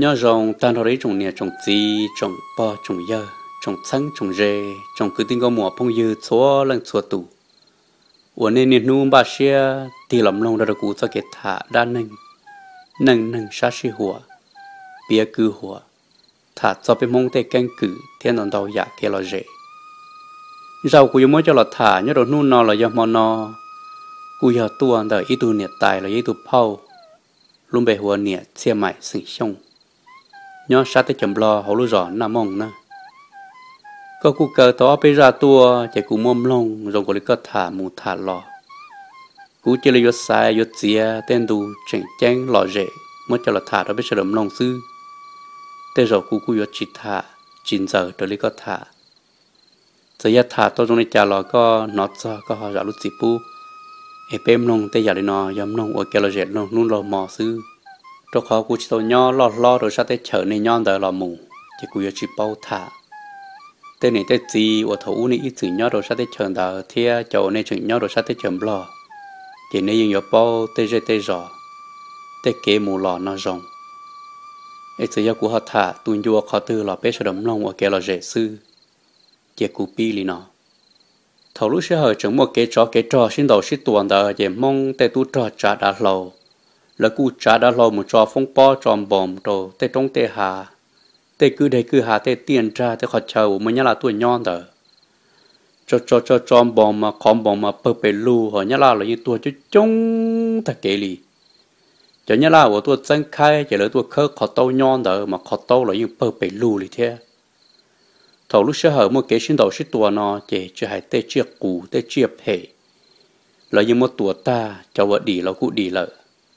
Nyob zoo tag nrho rau ib tsoom niam tsoom txiv, tsoom pog tsoom yawg, tsoom txheeb tsoom ze, tsoom kwv tij nkauj muam phooj ywg txhua leej txhua tus uas nej niaj hnub npaj siab tig los mloog nrog rau kuv txoj kev tham dab neeg, neej neeg sab sij huam, piav kwv huam, tham txog peb Hmoob tej keeb kwm thiab ntau ntau yam kev lom zem. Zaj uas kuv yuav muab coj los tham nyob rau hnub no los yog hmo no kuj yog tuaj ntawm ib tug niam tais los yog ib tug phauj lub npe hu ua niam Txhiaj Maim xeem Xyooj, nyob sab teb chaws Nplog hauv lub zos Naj Mooj na. Koj kuj kaw tau ob peb zaj tuaj ces kuv muab mloog zoo nkaus li koj tham mus tham los. Kuv cia li yuav xaiv yuav txiav tej ntu tseem ceeb lom zem muab coj los tham rau peb sawv daws mloog xwb. Tej zaum kuv kuj yuav tsis tham tsis ntxaws raws li koj tham. Txawm yog tham tau zoo li cas los koj hnov txog koj ho zam lub txim pub. Es peb mloog tej yam li no yog mloog ua kev lom zem mloog hnub laug hmo xwb, rau qhov kuv tsis tau nyob loj hlob rau sab teb chaws nej nyob ntawd los mus ces kuv yuav tsis paub tham. Tej niam tej txiv uas thaum ub nej ib txwm nyob rau sab teb chaws ntawd thiab cov uas nej tseem nyob rau sab teb chaws Nplog, ces nej yeej yuav paub tej zej tej zos, tej kev mus los no zoo. Es txawm yog kuv ho tham tu ncua qhov twg los peb sawv daws mloog ua kev lom zem xwb, cia kuv pib li no. Thaum lub sij hawm tseem muaj kev tsov kev rog sib ntaus sib tua ntawd ces Hmoob tej tub rog tsav dav hlau, lawv kuj tsav dav hlau mus tso foob pob tso npoos rau tej roob tej hav, tej kwj deg kwj ha, tej tiaj nrag, tej qhov chaw uas muaj Nyab Laj tuaj nyob ntawd. Tso tso tso tso npoos mas qhov npoos mas pawg pes lug, ho Nyab Laj los yeej tuag coob coob tag kev li. Cov Nyab Laj uas tuaj txeeb khaib ces lawv tuaj khawb qhov taub nyob ntawd mas qhov taub los yeej pawg pes lug li thiab. Thaum lub sij hawm muaj kev sib ntaus sib tua no ces tsis hais tej tsiaj qus tej tsiaj phem, lawv yeej muab tua tag, cov uas dim los kuj dim lawm,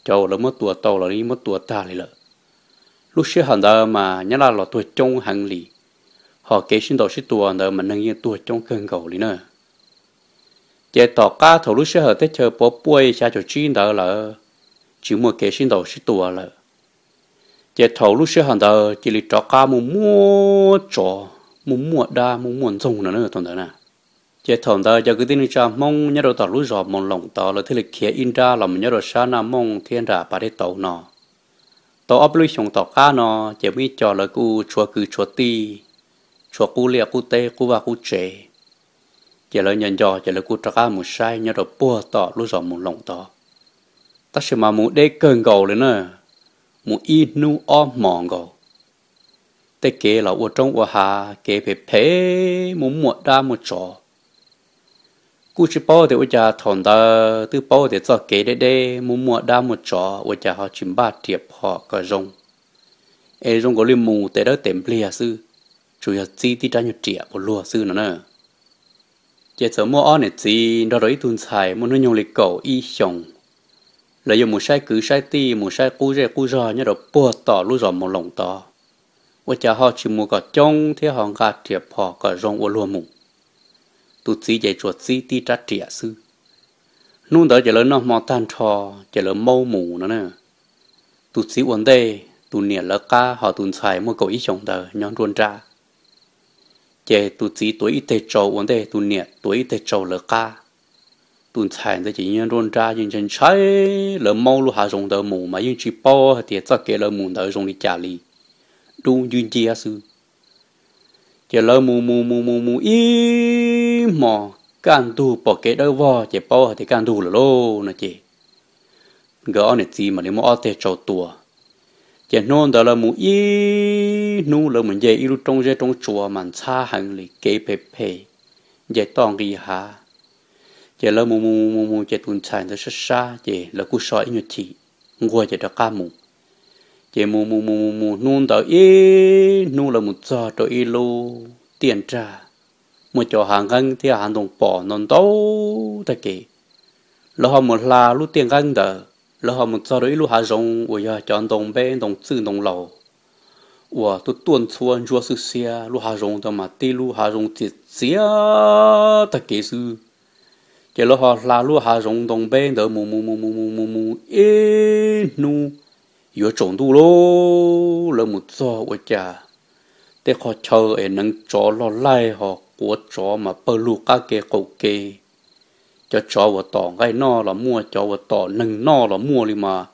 cov uas lawv muab tua tau los yeej muab tua tag li lawm. Lub sij hawm ntawd mas Nyab Laj los tuag coob heev li, ho kev sib ntaus sib tua ntawd mas neeg yeej tuag coob kawg nkaus li na. Ces tom qab thaum lub sij hawm teb chaws puav puaj xya caum tsib ntawd lawm, tsis muaj kev sib ntaus sib tua lawm, ces thaum lub sij hawm ntawd cia li rov qab muaj muaj tsov, muaj muaj dab, muaj muaj ntxoog no na thaum ntawd na. Ces thaum ntawd cov kwv tij neej tsa Hmoob nyob rau tom lub zos Moos Loos tod lawv thiaj li khiav ib nrab los mus nyob rau sab Naj Mooj thiab nram Pas Dej Tauv no. Tau ob peb lub xyoos tom qab no, ces muaj ib co lawv kuj tshuav kwv tshuav tij, tshuav qub liaj qub teb qub vaj qub tsev, ces lawv nco nco ces lawv kuj rov qab mus saib nyob rau puag tom lub zos Moos Loos tod. Tab sis mas mus deb kawg nkaus li na, mus ib hnub ob hmos nkaus. Tej kev los ua roob ua hav, kev phem phem, muaj muaj dab muaj tsov. Kuj tsis paub tias ua cas thaum ntawd twb paub tias txoj kev deb deb muaj muaj dab muaj tsov ua cas ho tsis npaj riam phom kom zoo, es zoo nkaus li mus tes dawb tes npliag xwb, tsuas yog txib tib rab nyuag riam ua luag xwb no na. Ces txawm muaj ob niam txiv nrog rau ib tug ntxhais muaj hnub nyoog li kaum ib xyoos, lawv yuav mus saib kwv saib tij, mus saib qub zej qub zog nyob rau puag tom lub zos Moos Loos tod, ua cas ho tsis mus kom coob thiab ho nqa riam phom kom zoo ua luag mus. Tus txiv ces tsuas txib tib rab riam xwb. Hnub ntawd ces lawv noj hmo tag nrho, ces lawv maub mus no na. Tus txiv ua ntej, tus niam lawv qab, ho tus ntxhais muaj kaum ib xyoos ntawd nyob nruab nrab. Ces tus txiv tuav ib teg tsau ua ntej, tus niam tuav ib teg tsau lawv qab. Tus ntxhais ntawd ces nyob nruab nrab yeej ntshai ntshai, lawv maub lub hav zoov ntawd mus mas yeej tsis paub hais tias txoj kev lawv mus ntawd zoo li cas li, dub ncwb nciab xwb. Ces lawv mus mus mus mus mus ib hmos, kaj ntug pom kev dawb vog ces paub hais tias kaj ntug lawm lauj no ces nkawd ob niam txiv mam li muab ob teg tsau tua. Ces hnub ntawd lawv mus ib hnub, lawv mus nce ib lub roob zeb roob tsua mas ntxhab heev li, kev phem phem, nce toj nqis hav. Ces lawv mus mus mus mus ces tus ntxhais ntawd sab sab ces lawv kuj so ib nyuag chim, nquag ces rov qab mus. Ces mus mus mus mus mus hnub ntawd ib hnub lawv mus txog rau ib lub tiaj nrag, muaj cov hav nqeeb thiab hav ntoo pom ntau ntau tag kev. Lawv ho mus hla lub tiaj nqeeb ntawd, lawv ho mus txog rau ib lub hav zoov uas yog cov ntoo npeb ntoo txwj ntoo laus uas tuaj tuaj ntxhua ntsuab xwb xiab. Lub hav zoov ntawd mas tib lub hav zoov txias txias tag kev xwb. Ces lawv ho hla lub hav zoov ntoo npeb ntawd mus mus mus mus mus mus mus ib hnub yuav tsaus ntuj lauj, lawv mus txog ua cas tej qhov chaw es neev tsov loj laij ho quav tsov mas pawg lug qab ke qaum ke. Cov tsov uas tom nqaij noj los muaj, cov uas tom neeg noj los muaj li mas.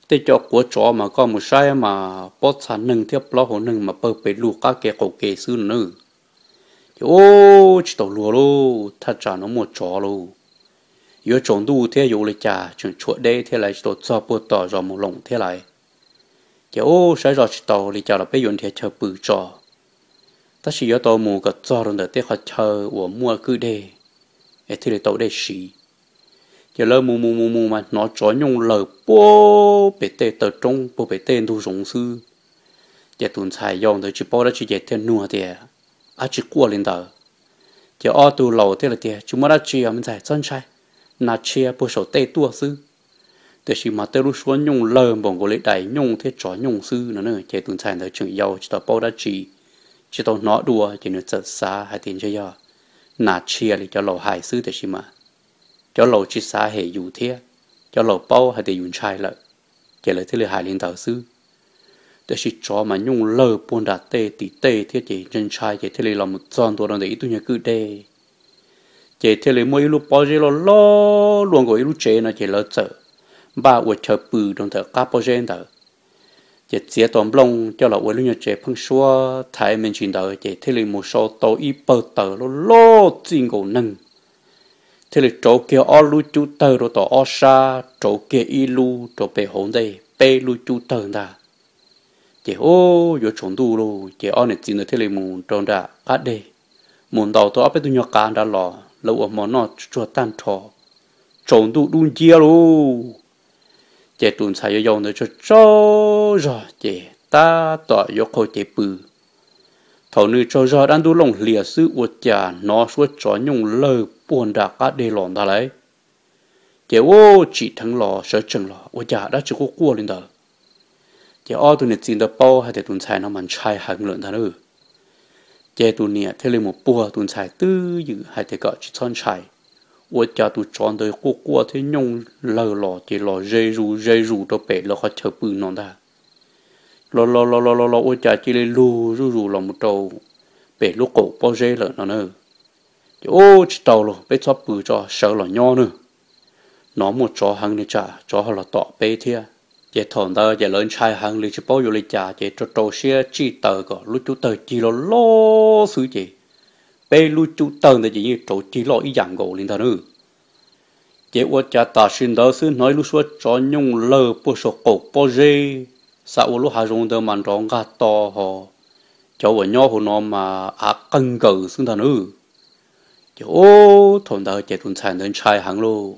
Tej cov quav tsov mas koj mus saib mas pob txha neeg thiab plaub hau neeg mas pawg pes lug qab ke qaum ke xwb no na. Ces ub, tsis tau luag lauj, thaj tsam no muaj tsov lauj. Yuav tsaus ntuj thiab yuav ua li cas tseem tshuav deb thiab lawv tsis tau txog puag tom zos Moos Loos thiab lawv. Ces ub, saib zoj tsis tau li cas los peb yuav nrhiav chaw pw tso. Tab sis yuav tau mus kom txog rau ntawm tej qhov chaw uas muaj kwj deg es thiaj li tau dej siv. Ces lawv mus mus mus mus mas hnov tsov nyooj lawg puag pem tej taw roob puag pem tej ntug zoov xwb. Ces tus ntxhais yau ntawd tsis paub dab tsi ces thiaj nug tias, Ab, tsis quaj li ntawd. Ces ob tug laus thiaj li tias, Tsis muaj dab tsi os me ntxhais, txhob ntshai, nas tshia puag saum tej tuaj xwb. Tiam sis mas tej lub suab nyooj lawg npaum nkaus li dais nyooj thiab tsov nyooj xwb no. Ces tus ntxhais ntawd tseem yau tsis tau paub dab tsi, tsis tau hnov dua ces nws txawm xav hais tias ntshe yog nas tshia li cov laus hais xwb, tiam sis mas cov laus tsis xav hem yus thiab, cov laus paub hais tias yus ntshai lawm, ces lawv thiaj li hais li ntawd xwb. Tiam sis tsov mas nyooj lawg puag nram tej tim tej thiab ces ntshai ntshai ces thiaj li los mus txog ntua rau ntawm ib tug nyuag kwj deg. Ces thiaj li muaj ib lub pob zeb loj loj luaj nkaus ib lub tsev no ces lawv txawm npaj ua chaw pw rau ntawm qab pob zeb ntawd. Ces txiav tau nplooj coj los ua lub nyuag tsev pheeb suab thaiv me ntsis ntawd ces thiaj li mus sau tau ib pawg taws loj loj txij nkaus neeg. Thiaj li rauv kiag ob lub cub tawg rau tom ob sab, rauv kiag ib lub rau pem hauv ntej, peb lub cub tawg ntag. Ces ub, yuav tsaus ntuj lauj, ces ob niam txiv ntawd thiaj li mus rau nram qab deg, mus ntaus tau ob peb tug nyuag qav nrad los lawv ua hmo noj tsuag tag nrho. Tsaus ntuj dub nciab lauj, ces tus ntxhais yau yau ntawd tsaug tsaug zog ces tab tom yuav qhau cev pw. Thaum nws tsaug zog dab ntub looj hlias xwb ua cas hnov suab tsov nyooj lawg puag nram qab deg los ntag lauj. Ces ub, tsim dheev los sawv tsees los ua cas dab tsi quaj quaj li ntawd. Ces ob tug niam txiv ntawd paub hais tias tus ntxhais no mas ntshai heev lawm ntag lauj. Ces tus niam thiaj li mus puag tus ntxhais twj ywm hais tias kom tsis txhob ntshai. Ua cas tus tsov ntawd quaj quaj thiab nyooj lawg los ces los ze zus ze zus rau pem lawv qhov chaw pw no ntag. Los los los los los los ua cas cia li lug zuj zus los mus rau pem lub qaum pob zeb lawm no na. Ces ub, tsis tau lauj, peb txhob pw tso, sawv los nyob nawb. Nov muaj tsov heev ne, tsam tsov ho los tom peb thiab. Ces thaum ntawd ces lawv ntshai heev li tsis paub yuav li cas ces rau rau siab tsij taws kom lub cub tawg cig loj loj xwb ces peb lub cub tawg ntawd ces yeej rauv cig loj ib yam nkaus li ntag nawb. Ces ua cas tam sim ntawd xwb hnov ib lub suab tsov nyooj lawg puag saum qaum pob zeb, xav ua lub hav zoov ntawd mas nrov nqag to ho, cov uas nyob hauv no mas av qeeg nkaws xwb ntag nawb. Ces ub, thaum ntawd ces tus ntxhais ntawd ntshai heev lauj.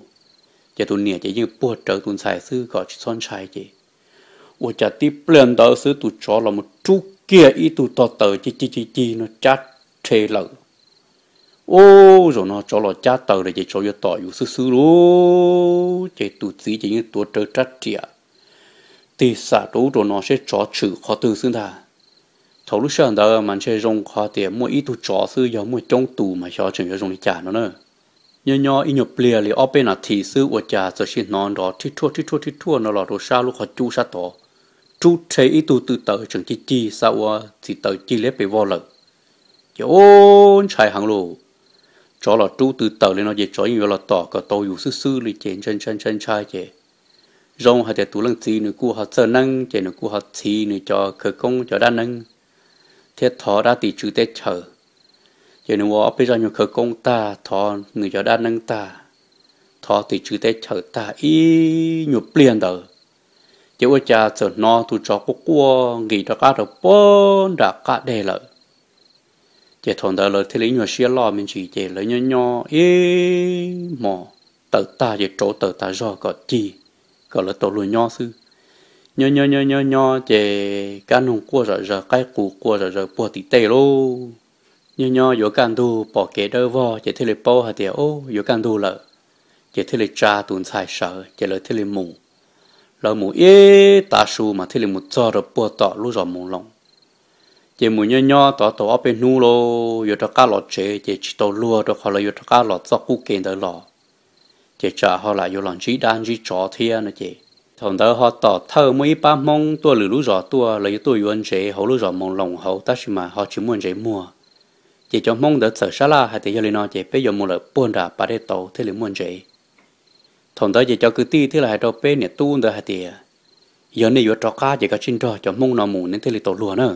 Ces tus niam ces yeej puag rawv tus ntxhais xwb kom tsis txhob ntshai ces ua cas tib pliag ntawd xwb tus tsov los mus rub kiag ib tug tog taws cig cig cig cig no cab rhe lawm. Ub, zaum no tsov los cab taws lawm ces tsov yuav tom yus xwb xwb lauj. Ces tus txiv ces yeej tuav rawv rab riam tig xam rau ub rau no seb tsov tshwm qhov twg xwb ntag. Thaum lub sij hawm ntawd mas ntshe zoo qhov tias muaj ib tug tsov xwb, yog muaj coob tus mas xyov tseem yuav zoo li cas no na. Nyob nyob ib nyuag pliag li ob peb nas this xwb ua cas txawm sim hnov nrov rhib rhuaj rhib rhuaj rhib rhuaj no los rau sab lub qhov cub sab tod, rub rhe ib tug tw taws tseem cig cig xav ua txiv taws cig liab pes vog lawm. Ces ub, ntshai heev lauj. Tsov los rub tw taws li no ces tsov yeej yuav los tom kom tau yus xwb xwb li ces ntshai ntshai ntshai ntshai ces zoo hais tias tus leej txiv nws kuj ho txawj neeb ces nws kuj ho txhiv nws cov khawv koob cov dab neeb thiab thov dab tim tswv teb chaws. Ces nws ua ob peb zaj nyuag khawv koob tag, thov nws cov dab neeb tag, thov tim tswv teb chaws tag ib nyuag pliag ntawd, ces ua cas txawm hnov tus tsov quaj quaj nqis rov qab rau puag nram qab deg lawm. Ces thaum ntawd lawv thiaj li ib nyuag siab loj me ntsis ces lawv nyob nyob ib hmos, taws tag ces rauv taws tas zog kom cig, kom lawv tau luag nyob xwb. Nyob nyob nyob nyob nyob ces kab noog quaj zom zaws, qaib qus quaj zom zaws puag tim tej lauj. Nyob nyob yuav kaj ntug pom kev dawb vog ces thiaj li paub hais tias, o, yuav kaj ntug lawm. Ces thiaj li tsa tus ntxhais sawv ces lawv thiaj li mus. Lawv mus ib tav su mas thiaj li mus txog rau puag tom lub zos Moos Loos. Ces mus nyob nyob tod tau ob peb hnub lauj, yuav rov qab los tsev ces tsis tau luag rau qhov lawv yuav rov qab los txoj qub kev ntawd los, ces tsam ho lam yuav los ntsib dab ntsib tsov thiab no ces. Thaum ntawd ho tom thawj muaj ib pab Hmoob tuaj lwm lub zos tuaj, lawv yuav tuaj yuav ntsev hauv lub zos Moos Loos hauv tab sis mas ho tsis muaj ntsev muag. Ces cov Hmoob ntawd txawm sab laj hais tias yog li no ces peb yuav mus lawm puag nram pas dej tauv thiaj li muaj ntsev. Thaum ntawd ces cov kwv tij thiaj li hais rau peb niam tub ntawd hais tias, Yog nej yuav rov qab ces kav tsij nrog cov Hmoob no mus nej thiaj li tau luag na.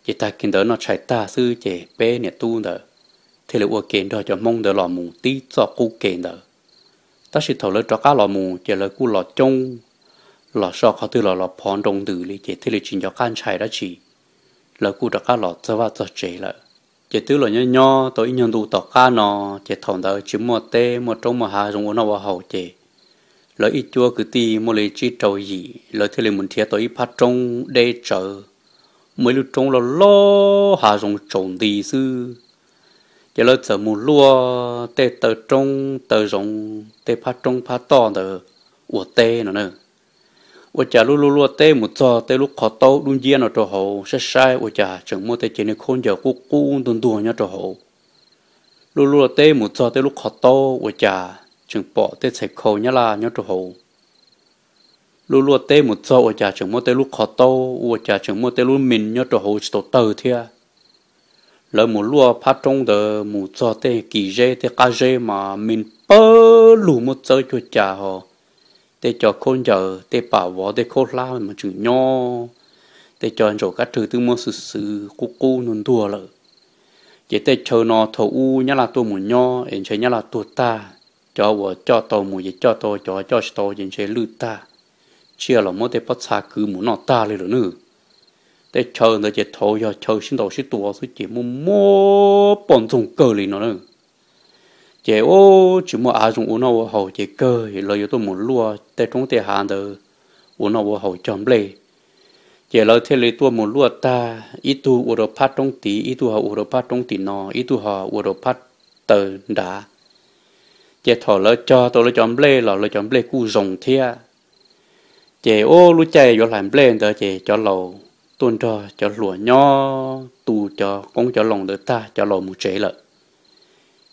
Ces tag kis ntawd noj tshais tag xwb ces peb niam tub ntawd thiaj li ua ke nrog cov Hmoob ntawd los mus tib txoj qub ke ntawd. Tab sis thaum lawv rov qab los mus ces lawv kuj los coob, los so qhov twg los los phov nroo ntws li ces thiaj li tsis nco qab ntshai dab tsi. Lawv kuj rov qab los txog vaj txog tsev lawm. Ces twb los nyob nyob tau ib nyuag ntu tom qab no, ces thaum ntawd tsis muaj teb muaj roob muaj hav zoov ua noj ua haus ces lawv ib cuab kwv tij muaj li tsib rau yim lawv thiaj li mus nrhiav tau ib phab roob deb tsawv, muaj ib lub roob loj loj hav zoov tsaus nti xwb. Ces lawv txawm mus luaj tej taw roob taw zoov tej phab roob phab toj ntawd ua teb no na. Ua cas lub luaj luaj teb mus txog tej lub qhov taub dub nciab no rau hauv, saib saib ua cas tseem muaj tej cev niag khaub ncaws qub qub ntuag ntuag nyob rau hauv. Lub luaj teb mus txog tej lub qhov taub ua cas tseem pom tej txhais khau nyab laj nyob rau hauv. Lub luaj teb mus txog ua cas tseem muaj tej lub qhov taub ua cas tseem muaj tej lub me nyob rau hauv tsis tau tawg thiab. Lawv mus luaj phab roob ntawd mus txog tej kis zeb tej qab zeb mas me pawg lug muab txawb cuag cas ho. Tej cov khaub ncaws tej pam vov tej khaub hlab mas tseem nyob, tej cov ntsaum kab rwg twb muab xwb xwb qub qub ntuag ntuag lawm. Ces tej chaw no thaum ub nyab laj tuaj mus nyob es ntshe nyab laj tuag tag, cov uas coj tau mus ces coj tau, cov coj tsis tau ces ntshe lwj tag, tsiaj los muab tej pob txha kwv mus noj tag li lawm nawb. Tej chaw ntawd ces thaum yog chaw sib ntaus sib tua xwb ces muaj muab poj ntxoog kawg li no na. Ces ub tsis muaj av zoo ua noj ua haus ces kawg lawv yuav tuaj mus luaj tej roob tej hav ntawd ua noj ua haus cog nplej. Ces lawv thiaj li tuaj mus luaj tag, ib tug ua rau phab roob tid, ib tug ho ua rau phab roob tim no, ib tug ho ua rau phab taw nrad. Ces thaum lawv cog tau lawv cov nplej los lawv cov nplej kuj zoo thiab. Ces ub lub caij yuav hlais nplej ntawd ces cov laus tuaj nrog cov hluas nyob tu cov qoob cov loo ntawd tag cov laus mus tsev lawm.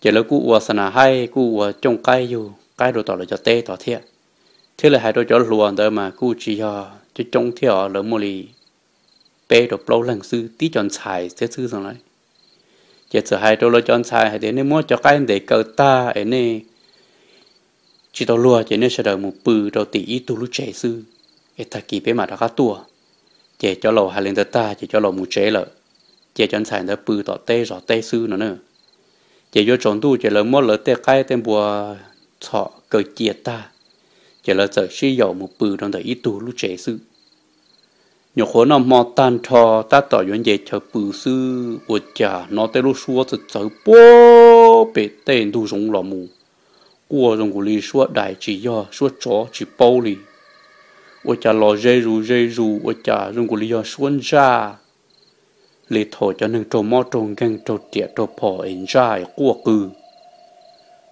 Ces lawv kuj ua xa nas haib kuj ua cooj qaib yug qaib rau tom lawv cov teb tod thiab. Thiab li hais rau cov hluas ntawd mas kuj tsis yog coob coob thiab os, lawv muaj li peb rau plaub leeg xwb, tib cov ntxhais thiab xwb xwb lawm. Ces txawm hais rau lawv cov ntxhais hais tias nej muab cov qaib ntes kaw tag es nej tsis tau luag ces nej sawv daws mus pw rau tim ib tug lub tsev xwb, es tag kis peb mam rov qab tuaj. Ces cov laus hais li ntawd tag ces cov laus mus tsev lawm, ces cov ntxhais ntawd pw tom teb zov teb xwb no na. Ces yuav tsaus ntuj ces lawv muab lawv tej qaib tej npua txhom kaw cia tag, ces lawv txawm sib yaum mus pw rau ntawm ib tug lub tsev xwb. Nyuam qhuav noj hmo tag nrho, tab tom yuav nce chaw pw xwb ua cas hnov tej lub suab txawv txawv puag pem tej ntug zoov los mus, quaj zoo nkaus li suab dais tsis yog suab tsov tsis paub li. Ua cas los ze zus ze zus ua cas zoo nkaus li yog suab ntsaj li thaum cov neeg raug mob raug nkeeg raug riam raug phom es ntsaj es quaj qw.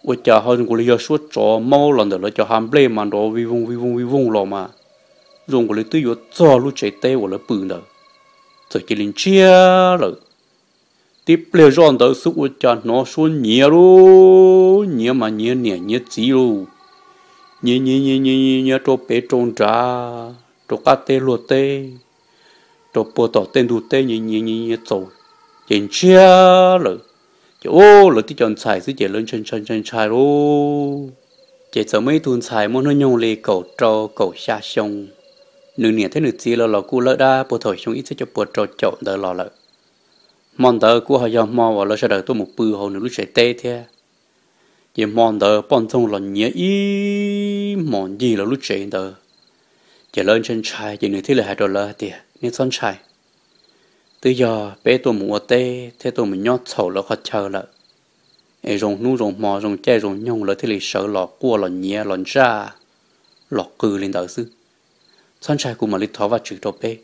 Ua cas ho zoo nkaus li yog suab tsov maub los ntawm lawv cov hav nplej mas nrov vij voog vij voog vij voog los mas zoo nkaus li twb yuav txog lub tsev teb uas lawv pw ntawd, txawm cia li ntsiag lawm. Tib pliag zoj ntawd xwb ua cas hnov suab nyiav lauj, nyiav mas nyiav niam nyiav txiv lauj, nyiav nyiav nyiav nyiav nyiav rau pem rau nrad, rau qab teb luag teb, rau puag tom tej ntug teb nyiav nyiav nyiav nyiav txaus, ces ntsiag lawm. Ces ub lawv tib co ntxhais xwb ces lawv ntshai ntshai ntshai ntshai lauj. Ces txawm muaj ib tug ntxhais muaj hnub nyoog li kaum rau kaum xya xyoo, nws niam thiab nws txiv lawv los kuj lawb dab puag thaum xyoo ib txhiab cuaj puas rau caum ntawd los lawm. Hmo ntawd kuj ho yog hmo uas lawv sawv daws tuaj mus pw hauv nws lub tsev teb thiab. Ces hmo ntawd poj ntxoog los nyiav ib hmos ncig lawv lub tsev ntawd, ces lawv ntshai ntshai ces nws thiaj li hais rau lawv hais tias nej txhob ntshai, twb yog peb tuaj mus ua teb thiab tuaj mus nyob txhaum lawv qhov chaw lawm, es zoo hnub zoo hmo zoo caij zoo nyoog lawv thiaj li sawv los quaj los nyiav los ntsaj los qw li ntawd xwb. Txhob ntshai, kuv mam li thov Vajtswv rau peb.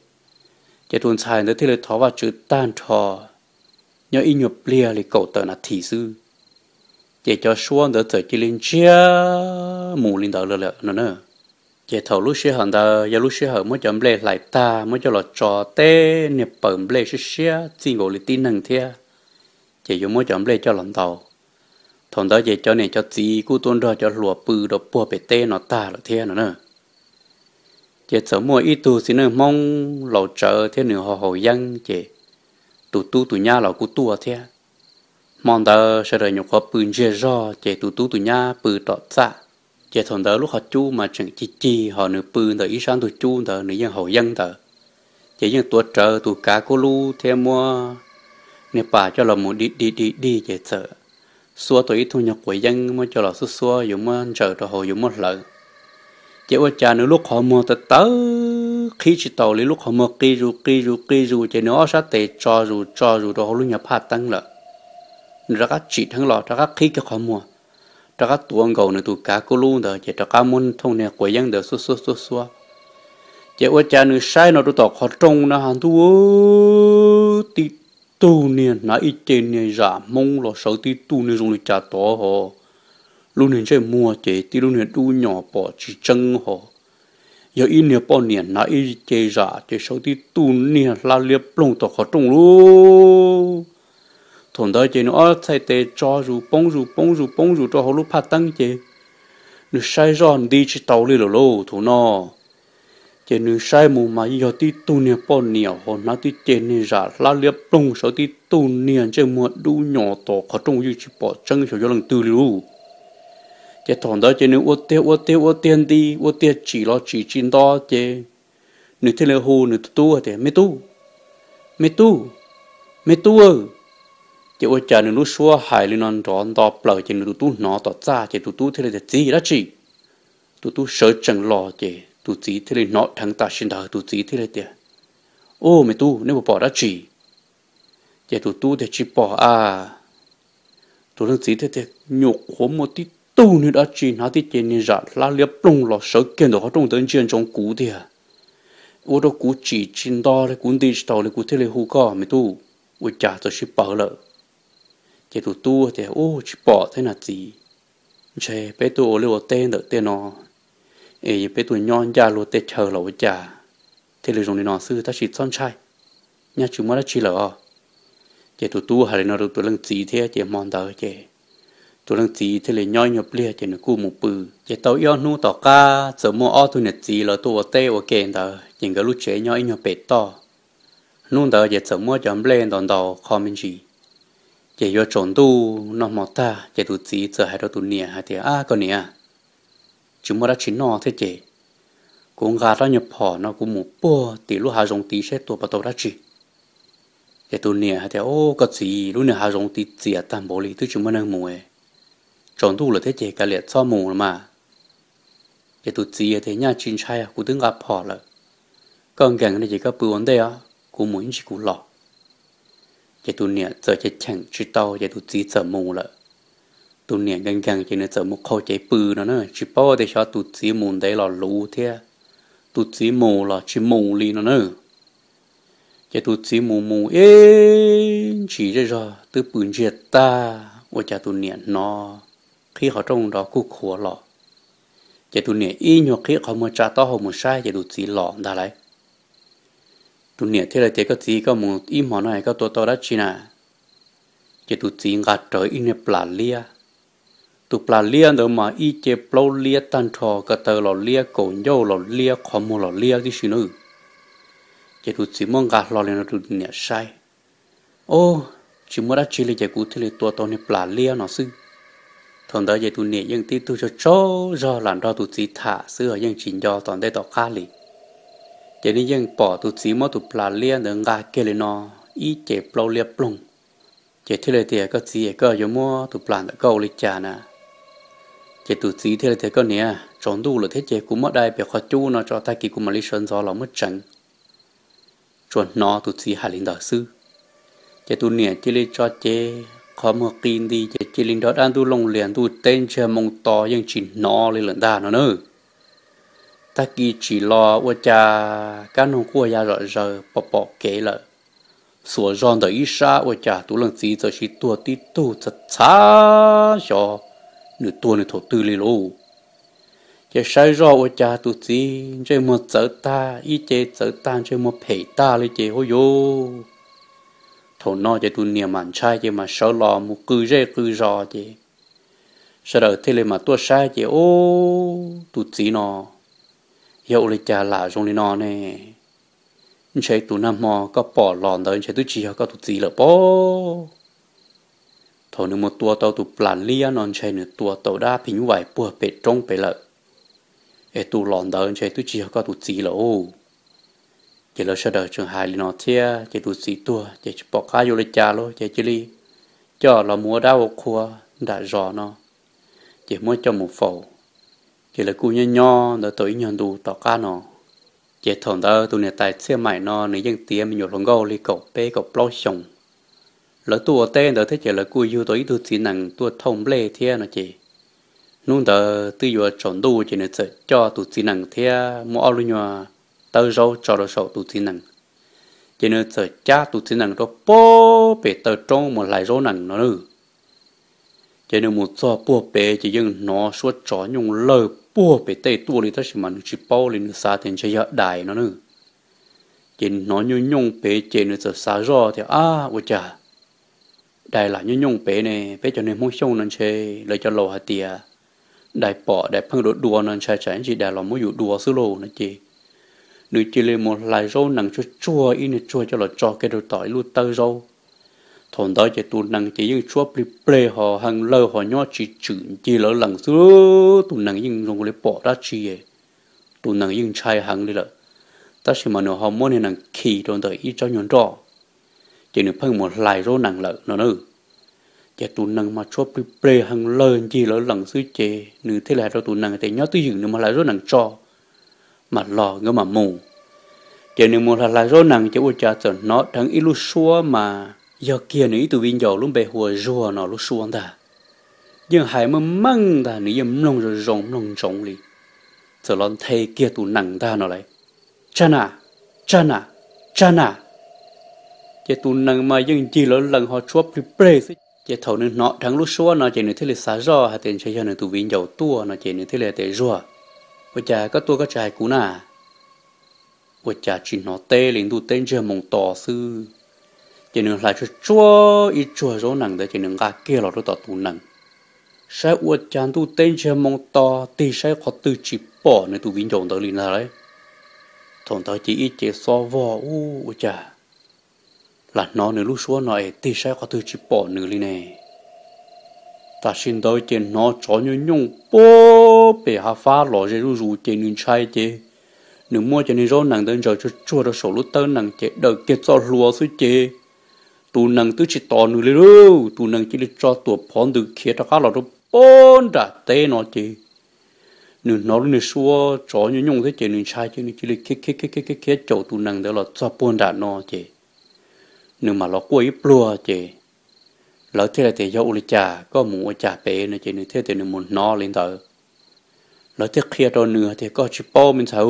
Ces tus ntxhais ntawd thiaj li thov Vajtswv tag nrho, nyob ib nyuag pliag li kaum tawm nas this xwb, ces cov suab ntawd txawm cia li ntsiag mus li ntawd lawm no na. Ces thaum lub sij hawm ntawd yog lub sij hawm muab cov nplej hlais tag muab coj los tso, tej niag paws nplej siab siab txij nkaus li tib neeg thiab, ces yuav muab cov nplej coj los ntaus. Thaum ntawd ces cov niam cov txiv kuj tuaj nrog cov hluas pw rau puag pem teb no tag lawm thiab no na. Ces txawm muaj ib tug txiv neej Hmoob laus tsawv thiab nws ho haus yeeb, ces tus tub tus nyab los kuj tuaj thiab. Hmo ntawd sawv daws nyuam qhuav pw ntsiag zog ces tus tub tus nyab pw tom txaj, Ces thaum ntawd lub qhov cub mas tseem cig cig, ho nws pw ntawm ib sab ntug cub ntawd nws yeej haus yeeb ntawd. Ces yeej tuav rawv tus kav kub lub thiab muab niag pas coj los mus dig dig dig dig ces txawm xuab tau ib thooj nyuag quav yeeb muab coj los xuab xuab yuav muab ntsaws rau hauv yuav muab hlawv. Ces ua cas nws lub qhov muag tawv tawv qhib tsis taus li, lub qhov muag qi zus qi zus qi zus ces nws ob sab tes tso zus tso zus rau hauv lub nyuag phaj teeb lawm. Nws rov qab tsim dheev los rov qab qhib kiag qhov muag, rov qab tuav nkaus nws tus kav kub lub ntawd ces rov qab muab thooj niag quav yeeb ntawd xuab xuab xuab xuab. Ces ua cas nws saib no rau tom qhov rooj no ha ntuj, tib tug niag hnav ib ce niag zam Hmoob los sawv tib tug niag zoo li cas tod ho. Lub niag ntsej muag ces tib lub niag dub nyos pom tsis tseeb ho. Yog ib niag poj niam hnav ib ce zam ces sawv tib tug niag hlab liab ploog tom qhov rooj lauj. Thaum ntawd ces nws ob txhais tes tso zus poob zus poob zus poob zus rau hauv lub phaj teeb ces nws saib zoj nti tsis taus li lawm lauj thaum no. Ces nws saib mus mas yog tib tug niag poj niam ho hnav tib ce niag zam hlab liab ploog sawv tib tug niag ntsej muag dub nyos tom qhov rooj yeej tsis pom tseeb xyov yog leej twg li lauj. Ces thaum ntawd ces nws ua tiag ua tiag ua tiag nti ua tiag tsim los tsim tsis nto ces nws thiaj li hu nws tus tub tias, Me tub, me tub, me tub aw. Ces ua cas nws lub suab hais li no nrov nto plaws ces nws tus tub hnov tom txaj ces tus tub thiaj li tias, Txiv, dab tsi? Tus tub sawv tsees los ces tus txiv thiaj li hnov dheev tam sim ntawd, tus txiv thiaj li tias, Ub, me tub, neb puas pom dab tsi? Ces tus tub tias, Tsis pom a. Tus leej txiv thiaj tias, Nyuam qhuav muaj tib tug niag dab tsi hnav tib ce niag zam hlab liab ploog los sawv kiag ntawm qhov rooj ntawd ntsia ntsoov kuv tiag. Ua rau kuv tsim tsis nto li, kuv nti tsis taus li, kuv thiaj li hu koj me tub, ua cas txawm sib pawv lawm. Ces tus tub tias, Ub, tsis pom thiab na txiv. Ntshe peb tuaj ua liaj ua teb ntawm tej no es peb tuaj nyob ncaj luag tej chaw los ua cas thiaj li zoo li no xwb, tab sis txhob ntshai, nyaj tsis muaj dab tsi lawm os. Ces tus tub hais li no rau tus leej txiv thiab ces hmo ntawd ces tus leej txiv thiaj li nyob ib nyuag pliag ces nws kuj mus pw. Ces tau ib ob hnub tom qab txawm muaj ob tug niam txiv lawv tuaj ua teb ua ke ntawd ces nkawd lub tsev nyob ib nyuag pem toj. Hnub ntawd ces txawm muab cov nplej ntaus ntaus qho me ntsis. Ces yuav tsaus ntuj noj hmo tag ces tus txiv txawm hais rau tus niam hais tias, Ab, koj niam, tsis muaj dab tsi noj thiab ces kuv nqa rab nyuag phom no kuv mus puag tim lub hav zoov tid seb tua puas tau dab tsi. Ces tus niam hais tias, Ub, koj txiv, lub niag hav zoov tid txias tag npaum li twb tsis muaj neeg mus, tsaus ntuj lawm thiab ces kav liam txhob mus los mas. Ces tus txiv tias, Nyaj tsis ntshai, kuv twb nqa phom lawm. Koj nkees no ces koj pw ua ntej os, kuv mus ib ntsis kuv los. Ces tus niam txawm cheem tsis tau ces tus txiv txawm mus lawm. Tus niam nkees nkees ces nws txawm mus qhau cev pw no na, tsis paub tias xyov tus txiv mus ntev los luv thiab, tus txiv mus los tsis mus li no na. Ces tus txiv mus mus ib ntsis zej zog twb pw ntsiag tag ua cas tus niam hnov qhib qhov rooj nrov kuj khuav los. Ces tus niam ib nyuag qhib qhov muag tsa taub hau mus saib ces tus txiv los ntag lauj. Tus niam thiaj li tias, Koj txiv, koj mus ib hmo no koj tua tau dab tsi na? Ces tus txiv nqa rawv ib niag plas liab. Tus plas liab ntawd mas ib ce plaub liab tag nrho, ko taw los liab, kaum ncauj los liab, qhov muag los liab tib si na. Ces tus txiv muab nqa hlo li no rau tus niam saib. Ob, tsis muaj dab tsi li ces kuv thiaj li tua tau niag plas liab no xwb. Thaum ntawd ces tus niam yeej tib tug tsaug tsaug zog lam nrog tus txiv tham xwb os, yeej tsis nco tom ntej tom qab li. Ces nws yeej pom tus txiv muab tus plas liab ntawd nqa kiag li no ib ce plaub liab ploog. Ces thiaj li tias, Koj txiv, koj yuav muab tus plas ntawm koj ua li cas na? Ces tus txiv thiaj li tias, Koj niam, tsaus ntuj lawm thiab ces kuv muab dai pem qhov cub no tso, tag kis kuv mam li sawv ntxov los muab tseev. Tsuas hnov tus txiv hais li ntawd xwb, ces tus niam cia li tso cev qhov muag qi nti ces cia li nrog dab ntuj looj lias ntuj teb ntsiag moo to yeej tsis hnov li lawm ntag no na. Tag kis tsim los ua cas kab noog quaj ya zom zaws pom pom kev lawm. Xuas zog ntawm ib sab ua cas tus leej txiv txawm sis tuag tib tug txhav txhav xyov nws tuag nws thaum twg li lauj. Ces saib zoj ua cas tus txiv ntsej muag txawv tag, ib ce txawv tag, ntsej muag phem tag li ces hu yuv. Thaum no ces tus niam mam ntshai ces mam sawv los mus qw zej qw zos ces sawv daws thiaj li mam tuaj saib ces, Ub, tus txiv no yog ua li cas lam zoo li no ne? Ntshe tus nag hmo koj pom los ntawd ntshe twb tsis yog koj tus txiv lawm pob. Thaum nws mus tua tau tus plas liab no ntshe nws tua tau dab phim nyuj vais puag pem roob pem lawm. es tus los ntawd ntshe twb tsis yog koj tus txiv lawm. Ces lawv sawv daws tseem hais li no thiab ces tus txiv tuag ces tsis pom qab yuav li cas lawm ces cia li coj los mus ua dab ua qhua nram zos no, ces muab coj mus faus. Ces lawv kuj nyob nyob ntawd tau ib nyuag ntu tom qab no, ces thaum ntawd tus niam tais Txhiaj Maim no nws yeej tiav me nyuam hluas nkauj li kaum peb kaum plaub xyoos. Lawv tuaj ua teb ntawd thiab ces lawv kuj yug tau ib tug txiv nees tuaj thauj nplej thiab no ces hnub ntawd twb yuav tsaus ntuj ces nws txawm coj tus txiv nees thiab muab ob lub nyuag tawb zaub tso rau saum tus txiv nees, ces nws txawm cab tus txiv nees rau puag pem taw roob mus hlais zaub nees no na. Ces nws mus txog puag pem ces yeej hnov suab tsov nyooj lawg puag pem tej tuaj li tab sis mas nws tsis paub li, nws xav tias ntshe yog dais no na. Ces hnov nyooj nyooj pem ces nws txawm xav zoj tias, Ab, ua cas dais lam nyooj nyooj pem ne? Peb cov neeg Hmoob Xyooj no ntshe lawv cov laus hais tias dais pom dais pheej dua dua no ntshai tsam ib ntsis dais los muab yus dua xwb lauj no ces nws cia li mus hlais zaub nees tsuag tsuag ib niag tsuag coj los tso kiag rau tom ib lub tawb zaub. Thaum ntawd ces tus nees ces yeej tshuab plig pleg ho hee lawg ho nyob tsis tswm ncig lawv lees xwb. Tus nees yeej zoo li pom dab tsi, tus nees yeej ntshai heev li lawm, tab sis mas nws ho muab niag nees khi rau ntawm ib tsob nyuag nroj, ces nws pheej mus hlais zaub nees lawm no na. Ces tus nees mas tshuab plig pleg hee lawg ncig lawv lees xwb ces nws thiaj li hais rau tus nees tias nyob twj ywm nws mus hlais zaub nees tso mam los nkawd mam mus. Ces nws mus hlais hlais zaub nees ces ua cas txawm hnov dheev ib lub suab mas yog kiag nws ib tug viv ncaus lub npe hu ua Zuag no lub suab ntag. Yeej hais meej meej ntag, nws yeej mloog zoo zoo mloog ntsoov li, txawm los nthe kiag tus nees ntag no lawm, Tsab na, tsab na, tsab na. Ces tus nees mas yeej ncig lawv lees ho tshuab plig pleg xwb ces thaum nws hnov dheev lub suab no ces nws thiaj li xav zoj hais tias ntshe yog nws tus viv ncaus tuaj no ces nws thiaj li hais tias Zuag, ua cas koj tuaj koj tsis hais kuv na? Ua cas tsis hnov teb li, ntuj teb ntsiag moo to xwb. Ces nws hlais tsuag tsuag ib tsuag zaub nees ntawd ces nws nqa kiag los rau tom tus nees, saib ua cas ntuj teb ntsiag moo to, tig saib qhov twg tsis pom nws tus viv ncaus ntawd li ntag lauj. Thaum ntawd ces ib ce xob vog, Ub, ua cas lam hnov nws lub suab no es tig saib qhov twg tsis pom nws li ne? Tam sim ntawd ces hnov tsov nyooj nyooj puag pem hav fab los ze zuj zus ces nws ntshai ces nws muab cov niag zaub nees ntawd ntsaws tsuag tsuag rau saum lub tawb nees ces daws kiag txoj hlua xwb ces tus nees twb tsis tos nws li lauj. Tus nees cia li tso tuam phov ntws khiav rov qab los rau puag nram teb no ces nws hnov lub niag suab tsov nyooj nyooj thiab ces nws ntshai ces nws cia li khiav khiav khiav khiav khiav caum tus nees ntawd los txog puag nram no ces nws mam los quaj ib pluag ces lawv thiaj li tias yog ua li cas koj mus ua cas pem no ces nws thiaj tias nws mus hnov li ntawd. Lawv thiaj qhia rau nws tias koj tsis paub me ntxhais,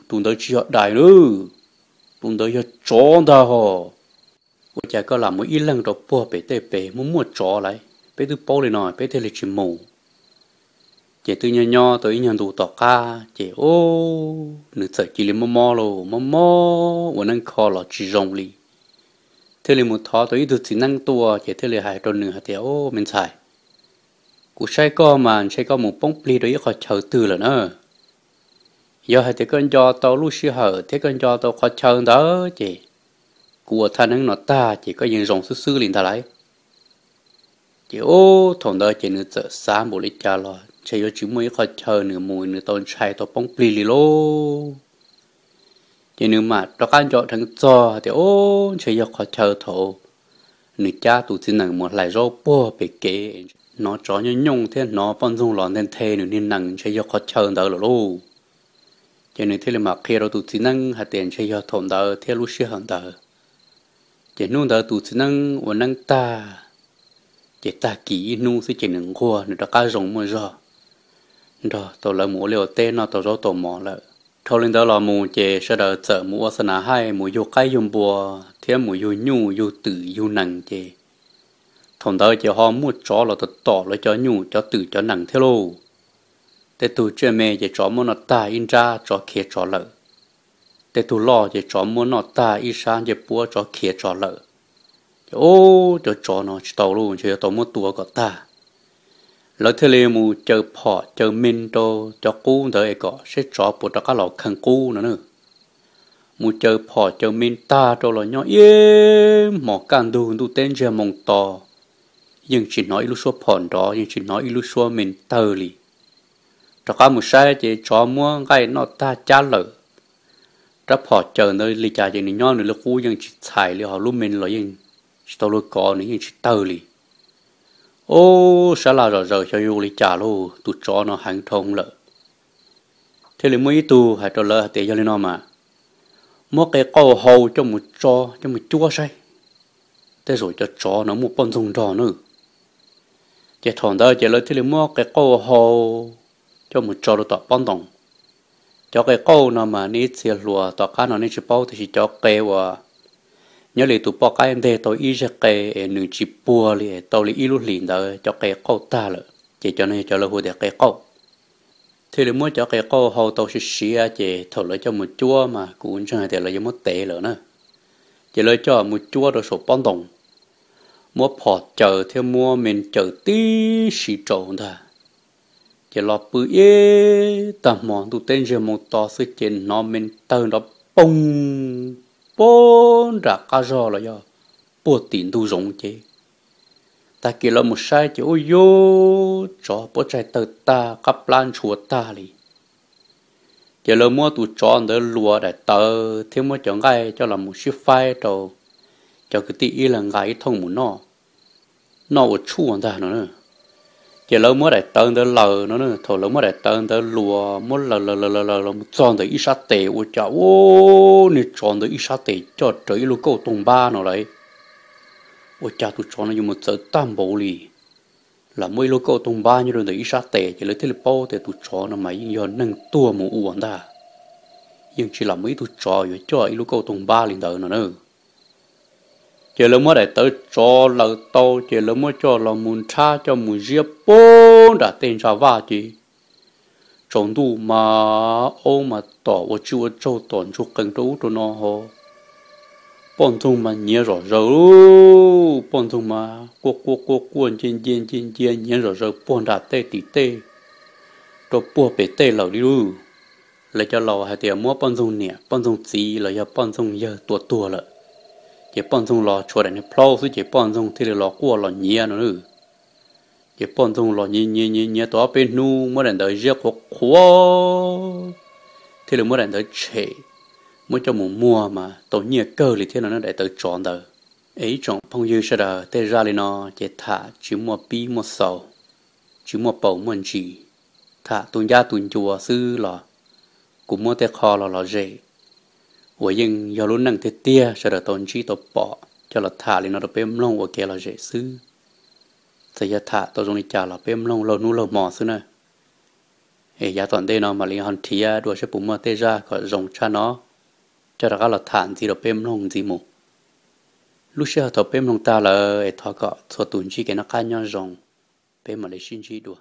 tus ntawd tsis yog dais na, tus ntawd yog tsov ntag hos. Ua cas koj lam mus ib leeg rau puag pem tej pem muaj muaj tsov lawm, peb twb paub li no peb thiaj li tsis mus. Ces twb nyob nyob tau ib nyuag ntu tom qab ces ub, nws txawm cia li mob mob lauj, mob mob ua neeb kho los tsis zoo li. Thiaj li mus thov tau ib tug txiv neeb tuaj ces thiaj li hais rau nws hais tias, Ub, me ntxhais, kuv saib koj mas ntshe koj mus poob plig rau ib qhov chaw twg lawm na. Yog hais tias koj nco tau lub sij hawm thiab koj nco tau qhov chaw ntawd ces kuv ua thaj neeb no tag ces koj yeej zoo xwb xwb li ntag lauj. Ces ub, thaum ntawd ces nws txawm xav npaum li cas los ntshe yuav tsis muaj ib qhov chaw nws mus nws tau ntshai tau poob plig li lauj. Ces nws mam rov qab nco dheev txog tias ub, ntshe yog qhov chaw thaum nws cab tus txiv nees mus hlais zaub puag pem kev, hnov tsov nyooj nyooj thiab hnov poj ntxoog los nthe nthe nws niag nees ntshe yog qhov chaw ntawd lawm lauj. Ces nws thiaj li mam qhia rau tus txiv neeb hais tias ntshe yog thaum ntawd thiab lub sij hawm ntawd. Ces hnub ntawd tus txiv neeb ua neeb tag, ces tag kis ib hnub xwb ces nws nquag nws rov qab zoo muaj zog, nrog tau lawv mus ua liaj ua teb noj tau zaub tau mov lawm. Dhau li ntawd los mus ces sawv daws txawm mus ua xa nas haij mus yug qaib yug npua thiab mus yug nyuj yug twm yug nees ces thaum ntawd ces ho muaj tsov los tom tom lawv cov nyuj cov twm cov nees thiab lauj. Tej tug tsiaj me ces tsov muab noj tag ib nrab tsov khiav tsov lawm. Tej tug loj ces tsov muab noj tag ib sab ncej puab tsov khiav tsov lawm. Ces ub, cov tsov no tsis tau lauj, ntshe yuav tau muab tua kom tag. Lawv thiaj li mus caws phom caws me rau cov qub ntawd es kom seb tsov puas rov qab los kheej qub no na. Mus caws phom caws me tag rau los nyob ib hmos kaj ntug ntuj teb ntsiag moo to, yeej tsis hnov ib lub suab phom nrov yeej tsis hnov ib lub suab me tawg li. Rov qab mus saib ces tsov muab nqaij noj tag cab lawm. Rab phom caws ntawd li cas ces nws nyob nws li qub yeej tsis txhais li, ho lub me los yeej tsis tau luag kov, nws yeej tsis tawg li. Ub, sab laj zom zaws xyov yuav ua li cas lauj, tus tsov no heev dhau lawm. Thiaj li muaj ib tug hais rau lawv hais tias, yog li no mas muab qe qauj hau coj mus tso, coj mus cuab saib, tej zaum cov tsov no muaj poj ntxoog nrog nawb. Ces thaum ntawd ces lawv thiaj li muab qe qauj hau coj mus tso rau tom pob ntoos. Cov qe qauj no mas nej ib txhia hluas tom qab no nej tsis paub, tiam sis cov qe uas nyob li tus poj qaib nteg tau ib zeg qe es nws tsis puag li es tau li ib lub hlis ntawd cov qe qauj tag lawm, ces cov no yog cov lawv hu tias qe qauj. Thiaj li muab cov qe qauj hau tau siav siav ces thaum lawv coj mus cuab mas kuv ntseeg hais tias lawv yuav muab tev lawm na. Ces lawv coj mus cuab rau saum pob ntoos, muab phom caws thiab muab me caws tib si rau ntag. Ces los pw ib tag hmo ntuj teb ntsiag moo to xwb ces hnov me tawg nrov poog puag nram qab zog los yog puag tim ntug zoov ces tag kis lawv mus saib ces ub, yus tsov puab tsaig tawg tag, qab plab ntshua tag li. Ces lawv muab tus tsov ntawd luas daim tawv thiab muab cov nqaij coj los mus sib faib rau cov kwv tij ib leeg nqa ib thooj mus noj, noj ua tshuaj ntag no. Ces lawv muab daim tawv ntawd laws no, thaum lawv muab daim tawv ntawd luas muab laws laws laws laws los mus txog ntawm ib sab tes ua cas ub, niag tsov ntawd ib sab tes coj rawv ib lub kauj toog npab no lawm. Ua cas tus tsov no yuav mus txawv tag npaum li, lam muaj ib lub kauj toog npab nyob rau ntawm ib sab tes, ces lawv thiaj li paub tias tus tsov no mas yeej yog neeg tuag mus ua ntag. Yeej tsis lam muaj ib tug tsov yuav coj ib lub kauj toog npab li ntawd no na. Ces lawv muab daim tawv tsov laws tau ces lawv muab coj los mus nrhab coj mus ziab puag nram tej ntsa vaj ces tsaus ntuj mas aub mas tom ua tsis ua tsaug tom ntsuag qees rau ub rau no ho. Poj ntxoog mas nyiav zom zaws, poj ntxoog mas quaj quaj quaj quaj ncia ncia ncia ncia nyiav zom zaws puag nram tej tim tej rau puag pem tej lawm li lub. Lawv cov laus hais tias muab poj ntxoog niam poj ntxoog txiv los yog poj ntxoog yawg tua tuag lawm, ces poj ntxoog los tshuav daim niag plhaub xwb ces poj ntxoog thiaj li los quaj los nyiav no. Ces poj ntxoog los nyiav nyiav nyiav nyiav tau ob peb hnub muab daim ntawd ziab qhuav qhuav, thiaj li muab daim ntawd tshem, muab coj mus muag mas tau nyiaj kawg li thiab no na daim tawv tsov ntawd. Es ib tsoom phooj ywg sawv daws, tej zaj li no ces tham tsis muaj pib muaj xaus, tsis muaj paus muaj ntsis, tham tu ncab tu ncua xwb los kuv muab tej qho los lom zem uas yeej yog lub neej tiag tiag sawv daws tau ntsib tau pom coj los tham li no rau peb mloog ua kev lom zem xwb. Txawm yog tham tau zoo li cas los peb mloog laug hnub laug hmo xwb na. Es yav tom ntej no mam li ho nrhiav dua saib puas muaj tej zaj kom zoo tshaj no coj rov qab los tham ntxiv rau peb mloog ntxiv mus. Lub sij hawm thaum peb mloog tag lawm es thov kom txhua tus ntsib kev noj qab nyob zoo, peb mam li sib ntsib dua.